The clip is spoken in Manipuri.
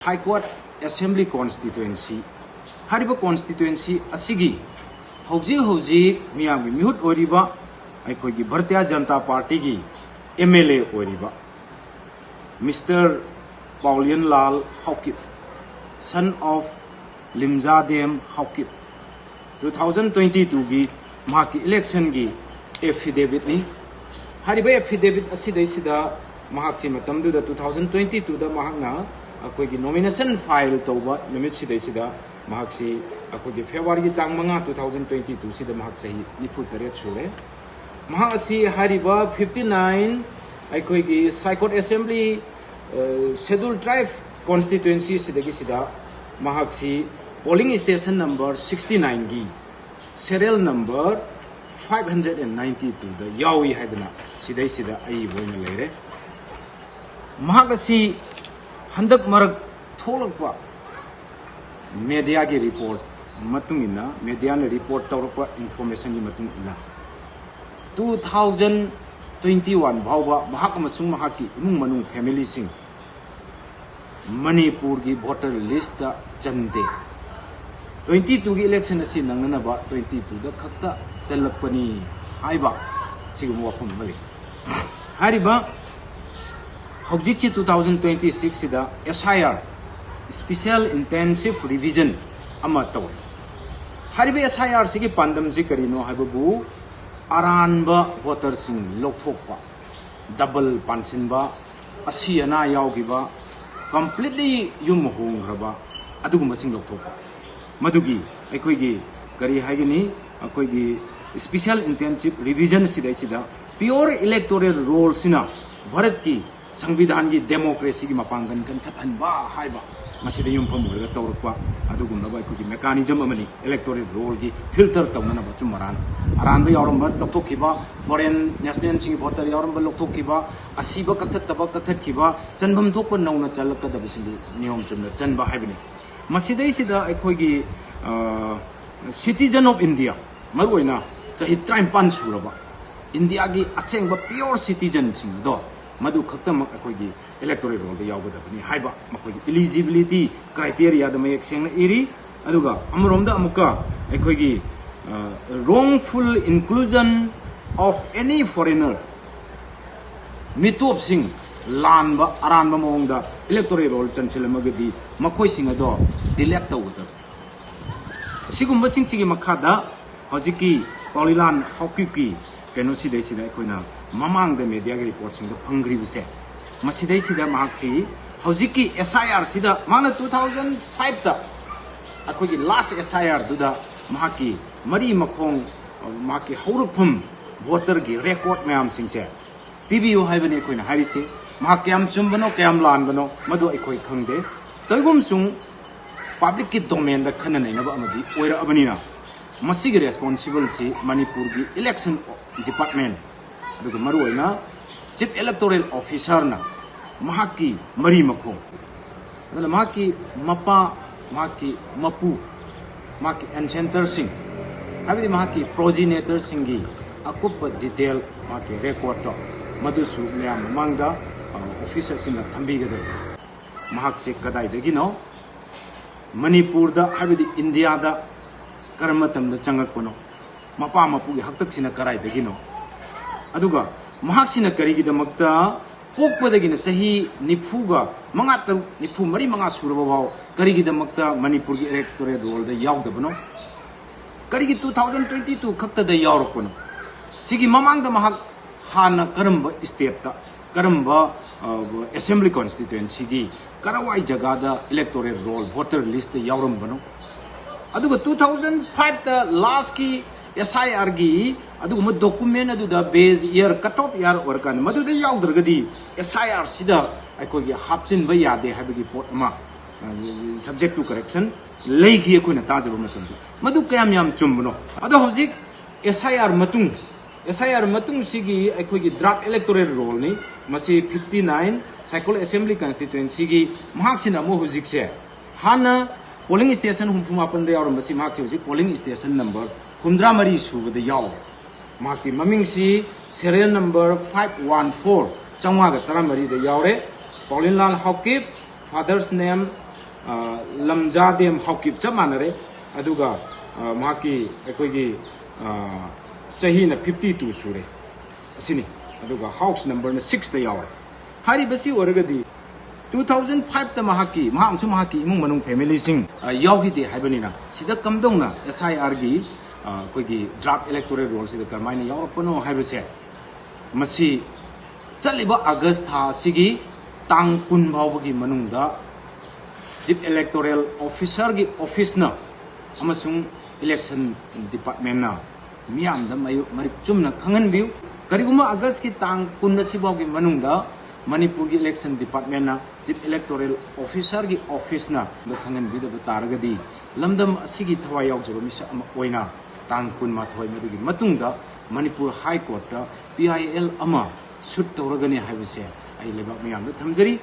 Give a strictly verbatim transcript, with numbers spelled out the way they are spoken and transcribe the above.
Saikot Assembly Constituency, ꯍꯥꯏꯔꯤꯕ constituency ꯑꯁꯤꯒꯤ ꯍꯧꯖꯤꯛ ꯍꯧꯖꯤꯛ ꯃꯤꯌꯥꯝꯒꯤ ꯃꯤꯍꯨꯠ ꯑꯣꯏꯔꯤꯕ ꯑꯩꯈꯣꯏꯒꯤ ꯚꯥꯔꯇꯤꯌ ꯖꯅꯇꯥ ꯄꯥꯔꯇꯤꯒꯤ M L A ꯑꯣꯏꯔꯤꯕ Mister ꯄꯥꯎꯂꯤꯌꯟ Lal Haokip, son of ꯂꯤꯝꯖꯥꯗꯦꯝ Haokip, two thousand twenty twoꯒꯤ ꯃꯍꯥꯛꯀꯤ electionꯒꯤ affidavitꯅꯤ꯫ ꯍꯥꯏꯔꯤꯕ affidavit ꯑꯁꯤꯗꯩꯁꯤꯗ ꯃꯍꯥꯛꯁꯤ ꯃꯇꯝꯗꯨꯗ two thousand twenty twoꯗ ꯃꯍꯥꯛꯅ ꯑꯩꯈꯣꯏꯒꯤ nomination file ꯇꯧꯕ ꯅꯨꯃꯤꯠꯁꯤꯗꯩꯁꯤꯗ ꯃꯍꯥꯛꯁꯤ ꯑꯩꯈꯣꯏꯒꯤ Februaryꯒꯤ ꯇꯥꯡ ꯃꯉꯥ, two thousand twenty twoꯁꯤꯗ ꯃꯍꯥꯛ ꯆꯍꯤ ꯅꯤꯐꯨ ꯇꯔꯦꯠ ꯁꯨꯔꯦ꯫ ꯃꯍꯥꯛ ꯑꯁꯤ ꯍꯥꯏꯔꯤꯕ fifty nine ꯑꯩꯈꯣꯏꯒꯤ Saikot Assembly, ꯑ, Scheduled Tribe Constituency ꯁꯤꯗꯒꯤꯁꯤꯗ ꯃꯍꯥꯛꯁꯤ polling station number sixty nineꯒꯤ serial number five hundred and ninety twoꯗ ꯌꯥꯎꯏ ꯍꯥꯏꯗꯅ ꯁꯤꯗꯩꯁꯤꯗ ꯑꯏꯕ ꯑꯣꯏꯅ ꯂꯩꯔꯦ꯫ ꯃꯍꯥꯛ ꯑꯁꯤ ꯍꯟꯗꯛ ꯃꯔꯛ ꯊꯣꯛꯂꯛꯄ mediaꯒꯤ report ꯃꯇꯨꯡ ꯏꯟꯅ, mediaꯅ report ꯇꯧꯔꯛꯄ informationꯒꯤ ꯃꯇꯨꯡ ꯏꯟꯅ, two thousand twenty one ꯐꯥꯎꯕ ꯃꯍꯥꯛ ꯑꯃꯁꯨꯡ ꯃꯍꯥꯛꯀꯤ ꯏꯃꯨꯡ ꯃꯅꯨꯡ, familyꯁꯤꯡ ꯃꯅꯤꯄꯨꯔꯒꯤ voter listꯇ ꯆꯟꯗꯦ꯫ Twenty twoꯒꯤ election ꯑꯁꯤ ꯅꯪꯅꯅꯕ twenty twoꯗ ꯈꯛꯇ ꯆꯜꯂꯛꯄꯅꯤ ꯍꯥꯏꯕ ꯁꯤꯒꯨꯝꯕ ꯋꯥꯐꯝ ꯑꯃ ꯂꯩ꯫ ꯍꯥꯏꯔꯤꯕ ꯍꯧꯖꯤꯛꯁꯤ two thousand twenty sixꯁꯤꯗ SIR, Special Intensive Revision, ꯑꯃ ꯇꯧꯔꯦ꯫ ꯍꯥꯏꯔꯤꯕ SIRꯁꯤꯒꯤ ꯄꯥꯟꯗꯝꯁꯤ ꯀꯔꯤꯅꯣ ꯍꯥꯏꯕꯕꯨ, ꯑꯔꯥꯟꯕ voterꯁꯤꯡ ꯂꯧꯊꯣꯛꯄ, double ꯄꯥꯟꯁꯤꯟꯕ, ꯑꯁꯤ ꯑꯅꯥ ꯌꯥꯎꯈꯤꯕ, completely ꯌꯨꯝ ꯍꯣꯡꯈ꯭ꯔꯕ, ꯑꯗꯨꯒꯨꯝꯕꯁꯤꯡ ꯂꯧꯊꯣꯛꯄ꯫ ꯃꯗꯨꯒꯤ ꯑꯩꯈꯣꯏꯒꯤ ꯀꯔꯤ ꯍꯥꯏꯒꯅꯤ, ꯑꯩꯈꯣꯏꯒꯤ Special Intensive Revision ꯁꯤꯗꯩꯁꯤꯗ pure electoral rollꯁꯤꯅ ꯚꯥꯔꯠꯀꯤ ꯁꯪꯕꯤꯙꯥꯟꯒꯤ democracyꯒꯤ ꯃꯄꯥꯡꯒꯜ ꯀꯟꯈꯠꯍꯟꯕ ꯍꯥꯏꯕ, ꯃꯁꯤꯗ ꯌꯨꯝꯐꯝ ꯑꯣꯏꯔꯒ ꯇꯧꯔꯛꯄ ꯑꯗꯨꯒꯨꯝꯂꯕ ꯑꯩꯈꯣꯏꯒꯤ mechanism ꯑꯃꯅꯤ꯫ Electoral rollꯒꯤ filter ꯇꯧꯅꯅꯕ ꯑꯆꯨꯝ ꯑꯔꯥꯟ, ꯑꯔꯥꯟꯕ ꯌꯥꯎꯔꯝꯕ ꯂꯧꯊꯣꯛꯈꯤꯕ, foreign nationalꯁꯤꯡꯒꯤ voter ꯌꯥꯎꯔꯝꯕ ꯂꯧꯊꯣꯛꯈꯤꯕ, ꯑꯁꯤꯕ ꯀꯛꯊꯠꯇꯕ ꯀꯛꯊꯠꯈꯤꯕ, ꯆꯟꯐꯝ ꯊꯣꯛꯄ ꯅꯧꯅ ꯆꯜꯂꯛꯀꯗꯕꯁꯤꯡꯗꯤ ꯅꯤꯌꯣꯝ ꯆꯨꯝꯅ ꯆꯟꯕ ꯍꯥꯏꯕꯅꯤ꯫ ꯃꯁꯤꯗꯩꯁꯤꯗ ꯑꯩꯈꯣꯏꯒꯤ, ꯑ, citizen of India, ꯃꯔꯨꯑꯣꯏꯅ ꯆꯍꯤ ꯇꯔꯥꯅꯤꯄꯥꯟ ꯁꯨꯔꯕ ꯏꯟꯗꯤꯌꯥꯒꯤ ꯑꯁꯦꯡꯕ pure citizenꯁꯤꯡ ꯑꯗꯣ, ꯃꯗꯨ ꯈꯛꯇꯃꯛ ꯑꯩꯈꯣꯏꯒꯤ electoral roll ꯗ ꯌꯥꯎꯒꯗꯕꯅꯤ ꯍꯥꯏꯕ ꯃꯈꯣꯏꯒꯤ eligibility criteria ꯗ ꯃꯌꯦꯛ ꯁꯦꯡꯅ ꯏꯔꯤ꯫ ꯑꯗꯨꯒ ꯑꯃꯔꯣꯝꯗ ꯑꯃꯨꯛꯀ ꯑꯩꯈꯣꯏꯒꯤ wrongful inclusion of any foreigner, ꯃꯤꯇꯣꯞꯁꯤꯡ ꯂꯥꯟꯕ ꯑꯔꯥꯟꯕ ꯃꯑꯣꯡꯗ electoral roll ꯆꯟꯁꯤꯜꯂꯝꯃꯒꯗꯤ ꯃꯈꯣꯏꯁꯤꯡ ꯑꯗꯣ delete ꯇꯧꯒꯗꯕ꯫ ꯑꯁꯤꯒꯨꯝꯕꯁꯤꯡꯁꯤꯒꯤ ꯃꯈꯥꯗ ꯍꯧꯖꯤꯛꯀꯤ ꯄꯥꯎꯂꯤꯂꯥꯟ ꯍꯥꯎꯀꯤꯞꯀꯤ ꯀꯩꯅꯣꯁꯤꯗꯩꯁꯤꯗ ꯑꯩꯈꯣꯏꯅ ꯃꯃꯥꯡꯗ media ꯒꯤ report ꯁꯤꯡꯗ ꯐꯪꯈ꯭ꯔꯤꯕꯁꯦ, ꯃꯁꯤꯗꯩꯁꯤꯗ ꯃꯍꯥꯛꯁꯤ ꯍꯧꯖꯤꯛꯀꯤ S I R ꯁꯤꯗ ꯃꯥꯅ two thousand five ꯇ ꯑꯩꯈꯣꯏꯒꯤ last S I R ꯗꯨꯗ ꯃꯍꯥꯛꯀꯤ ꯃꯔꯤ ꯃꯈꯣꯡ, ꯃꯍꯥꯛꯀꯤ ꯍꯧꯔꯛꯐꯝ voter ꯒꯤ record ꯃꯌꯥꯝꯁꯤꯡꯁꯦ ꯄꯤꯕꯤꯌꯨ ꯍꯥꯏꯕꯅꯤ ꯑꯩꯈꯣꯏꯅ ꯍꯥꯏꯔꯤꯁꯤ꯫ ꯃꯍꯥꯛ ꯀꯌꯥꯝ ꯆꯨꯝꯕꯅꯣ, ꯀꯌꯥꯝ ꯂꯥꯟꯕꯅꯣ, ꯃꯗꯨ ꯑꯩꯈꯣꯏ ꯈꯪꯗꯦ꯫ ꯇꯧꯏꯒꯨꯝꯁꯨꯡ public ꯀꯤ domain ꯗ ꯈꯟꯅ ꯅꯩꯅꯕ ꯑꯃꯗꯤ ꯑꯣꯏꯔꯛꯑꯕꯅꯤꯅ, ꯃꯁꯤꯒꯤ responsible ꯁꯤ ꯃꯅꯤꯄꯨꯔꯒꯤ election department, ꯑꯗꯨꯒ ꯃꯔꯨꯑꯣꯏꯅ Chief Electoral Officer ꯅ ꯃꯍꯥꯛꯀꯤ ꯃꯔꯤ ꯃꯈꯣꯡ, ꯑꯗꯨꯅ ꯃꯍꯥꯛꯀꯤ ꯃꯄꯥ, ꯃꯍꯥꯛꯀꯤ ꯃꯄꯨ, ꯃꯍꯥꯛꯀꯤ ancestor ꯁꯤꯡ, ꯍꯥꯏꯕꯗꯤ ꯃꯍꯥꯛꯀꯤ progenitor ꯁꯤꯡꯒꯤ ꯑꯀꯨꯞꯄ detail, ꯃꯍꯥꯛꯀꯤ record ꯇꯣ, ꯃꯗꯨꯁꯨ ꯃꯌꯥꯝ ꯃꯃꯥꯡꯗ, ꯑ, office ꯑꯁꯤꯅ ꯊꯝꯕꯤꯒꯗꯕꯅꯤ꯫ ꯃꯍꯥꯛꯁꯦ ꯀꯗꯥꯏꯗꯒꯤꯅꯣ, ꯃꯅꯤꯄꯨꯔꯗ, ꯍꯥꯏꯕꯗꯤ ꯏꯟꯗꯤꯌꯥꯗ ꯀꯔꯝꯕ ꯃꯇꯝꯗ ꯆꯪꯉꯛꯄꯅꯣ, ꯃꯄꯥ ꯃꯄꯨꯒꯤ ꯍꯥꯛꯇꯛꯁꯤꯅ ꯀꯗꯥꯏꯗꯒꯤꯅꯣ, ꯑꯗꯨꯒ ꯃꯍꯥꯛꯁꯤꯅ ꯀꯔꯤꯒꯤꯗꯃꯛꯇ ꯄꯣꯛꯄꯗꯒꯤꯅ ꯆꯍꯤ ꯅꯤꯐꯨꯒ ꯃꯉꯥ, ꯇꯔꯨꯛ, ꯅꯤꯐꯨ ꯃꯔꯤ, ꯃꯉꯥ ꯁꯨꯔꯕ ꯐꯥꯎ ꯀꯔꯤꯒꯤꯗꯃꯛꯇ ꯃꯅꯤꯄꯨꯔꯒꯤ electoral roll ꯗ ꯌꯥꯎꯗꯕꯅꯣ? ꯀꯔꯤꯒꯤ two thousand twenty two ꯈꯛꯇꯗ ꯌꯥꯎꯔꯛꯄꯅꯣ? ꯁꯤꯒꯤ ꯃꯃꯥꯡꯗ ꯃꯍꯥꯛ ꯍꯥꯟꯅ ꯀꯔꯝꯕ state ꯇ, ꯀꯔꯝꯕ, ꯑ, assembly constituency ꯒꯤ ꯀꯔꯋꯥꯏ ꯖꯒꯥꯗ electoral roll, voter list ꯇ ꯌꯥꯎꯔꯝꯕꯅꯣ? ꯑꯗꯨꯒ two thousand five ꯇ last ꯀꯤ S I R ꯒꯤ ꯑꯗꯨꯒꯨꯝꯕ document ꯑꯗꯨꯗ base year, cut off year ꯑꯣꯏꯔꯀꯥꯟꯗ ꯃꯗꯨꯗ ꯌꯥꯎꯗ꯭ꯔꯒꯗꯤ S I R ꯁꯤꯗ ꯑꯩꯈꯣꯏꯒꯤ ꯍꯥꯞꯆꯤꯟꯕ ꯌꯥꯗꯦ ꯍꯥꯏꯕꯒꯤ ꯄꯣꯠ ꯑꯃ, ꯑ, subject to correction ꯂꯩꯈꯤ ꯑꯩꯈꯣꯏꯅ ꯇꯥꯖꯕ ꯃꯇꯝꯗ꯫ ꯃꯗꯨ ꯀꯌꯥꯝ ꯌꯥꯝ ꯆꯨꯝꯕꯅꯣ? ꯑꯗꯣ ꯍꯧꯖꯤꯛ S I R ꯃꯇꯨꯡ, S I R ꯃꯇꯨꯡꯁꯤꯒꯤ ꯑꯩꯈꯣꯏꯒꯤ draft electoral roll ꯅꯤ꯫ ꯃꯁꯤ fifty nine ꯁꯥꯏꯀꯣꯜ assembly constituency ꯒꯤ, ꯃꯍꯥꯛꯁꯤꯅ ꯑꯃꯨꯛ ꯍꯧꯖꯤꯛꯁꯦ ꯍꯥꯟꯅ polling station ꯍꯨꯝꯐꯨ ꯃꯥꯄꯟꯗ ꯌꯥꯎꯔꯝꯕꯁꯤ ꯃꯍꯥꯛꯁꯤ ꯍꯧꯖꯤꯛ polling station number ꯍꯨꯝꯗ꯭ꯔꯥ ꯃꯔꯤ ꯁꯨꯕꯗ ꯌꯥꯎꯔꯦ꯫ ꯃꯍꯥꯛꯀꯤ ꯃꯃꯤꯡꯁꯤ serial number five one four, ꯆꯥꯝꯃꯉꯥꯒ ꯇꯔꯥꯃꯔꯤꯗ ꯌꯥꯎꯔꯦ꯫ ꯄꯥꯎꯂꯤꯟꯂꯥꯜ ꯍꯥꯎꯀꯤꯞ, father's name, ꯑ, ꯂꯝꯖꯥꯗꯦꯝ ꯍꯥꯎꯀꯤꯞ, ꯆꯞ ꯃꯥꯟꯅꯔꯦ꯫ ꯑꯗꯨꯒ, ꯑ, ꯃꯍꯥꯛꯀꯤ, ꯑꯩꯈꯣꯏꯒꯤ, ꯑ, ꯆꯍꯤꯅ fifty two ꯁꯨꯔꯦ꯫ ꯑꯁꯤꯅꯤ꯫ ꯑꯗꯨꯒ house number ꯅ six ꯇ ꯌꯥꯎꯔꯦ꯫ ꯍꯥꯏꯔꯤꯕꯁꯤ ꯑꯣꯏꯔꯒꯗꯤ two thousand five ꯇ ꯃꯍꯥꯛꯀꯤ, ꯃꯍꯥꯛ ꯑꯃꯁꯨꯡ ꯃꯍꯥꯛꯀꯤ ꯏꯃꯨꯡ ꯃꯅꯨꯡ, family ꯁꯤꯡ, ꯑ, ꯌꯥꯎꯈꯤꯗꯦ ꯍꯥꯏꯕꯅꯤꯅ, ꯁꯤꯗ ꯀꯝꯗꯧꯅ S I R ꯒꯤ, ꯑ, ꯑꯩꯈꯣꯏꯒꯤ draft electoral roll ꯁꯤꯗ ꯀꯔꯝꯍꯥꯏꯅ ꯌꯥꯎꯔꯛꯄꯅꯣ ꯍꯥꯏꯕꯁꯦ, ꯃꯁꯤ ꯆꯠꯂꯤꯕ August ꯊꯥ ꯑꯁꯤꯒꯤ ꯇꯥꯡ ꯀꯨꯟ ꯐꯥꯎꯕꯒꯤ ꯃꯅꯨꯡꯗ Chief Electoral Officer ꯒꯤ office ꯅ ꯑꯃꯁꯨꯡ Election Department ꯅ ꯃꯤꯌꯥꯝꯗ ꯃꯌꯨ-, ꯃꯔꯤꯛ ꯆꯨꯝꯅ ꯈꯪꯍꯟꯕꯤꯌꯨ꯫ ꯀꯔꯤꯒꯨꯝꯕ August ꯀꯤ ꯇꯥꯡ ꯀꯨꯟ ꯑꯁꯤ ꯐꯥꯎꯒꯤ ꯃꯅꯨꯡꯗ ꯃꯅꯤꯄꯨꯔꯒꯤ Election Department ꯅ Chief Electoral Officer ꯒꯤ office ꯅ ꯈꯪꯍꯟꯕꯤꯗꯕ ꯇꯥꯔꯒꯗꯤ, ꯂꯝꯗꯝ ꯑꯁꯤꯒꯤ ꯊꯋꯥꯏ ꯌꯥꯎꯖꯕ ꯃꯤꯁꯛ ꯑꯃ ꯑꯣꯏꯅ ꯇꯥꯡ ꯀꯨꯟꯃꯥꯊꯣꯏ ꯃꯗꯨꯒꯤ ꯃꯇꯨꯡꯗ ꯃꯅꯤꯄꯨꯔ High Court ꯇ P I L ꯑꯃ suit ꯇꯧꯔꯒꯅꯤ ꯍꯥꯏꯕꯁꯦ ꯑꯩ ꯂꯩꯕꯥꯛ ꯃꯤꯌꯥꯝꯗ ꯊꯝꯖꯔꯤ꯫